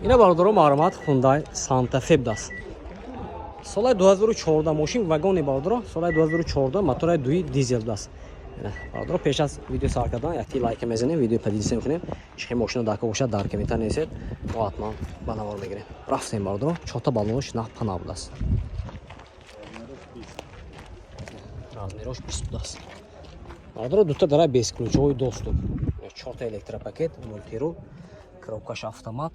Ина, бародаро, марҳамат, Хундай Санта Фе будааст. Солаи 2014, мошин вагони, бародаро, солаи 2014, мотораи дуи дизел будааст. Бародаро, пеш аз видео сар кардан якти лайка мезанем, видео поделиться мекунем. Чихе мошина дака бошад, дар комментар нависед, мо ҳатман ба навор мегирем. Рафтем, бародаро, чорта баллонош нав пана будааст. Размерош 20 будааст. Бародаро, дута дара бесключевой доступ. Чорта электропакет, мультируль, коробкаш автомат,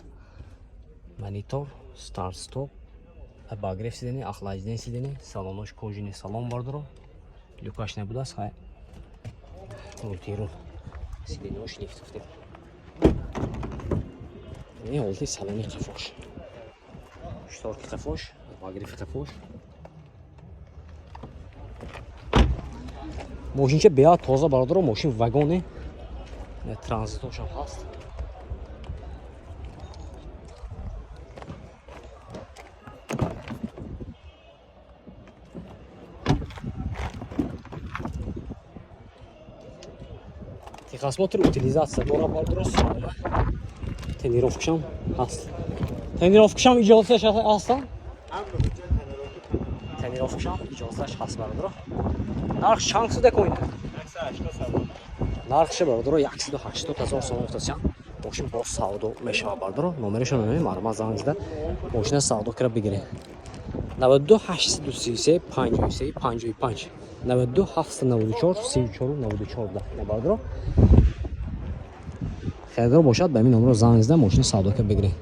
монитор, старт стоп, обогрев сиденья, охлаждение сиденья, салонош кожаный салон, бародаро. Люкаш набудааст, хай. Мультируль. Сиденьяш лифт гуфтем. Ин ҳолати салони қафош. Шторки қафош, обогрев қафош. Мошинча беҳад тоза, бародаро, мошин вагоне. Транзитошам ҳаст. Техосмотр, утилизация дора, бародаро, сомона. Тонировкашам ҳаст. Тонировкашам иҷозаташ ҳастан? Тонировкашам иҷозаташ ҳаст, бародаро. Нарх чанд суда коина? Нархша, бародаро, 180 ҳазор сомон гуфтасян. Мошин боз савдо мешавад, бародаро. Номерашо намем, марҳамат, занг зада мошина савдо кара бигиред. 92 833 53 55, 92 794 34 94 да, бародаро. Харидор бошад, ба ҳамин номеро занг зада мошини савдо кара бигиред.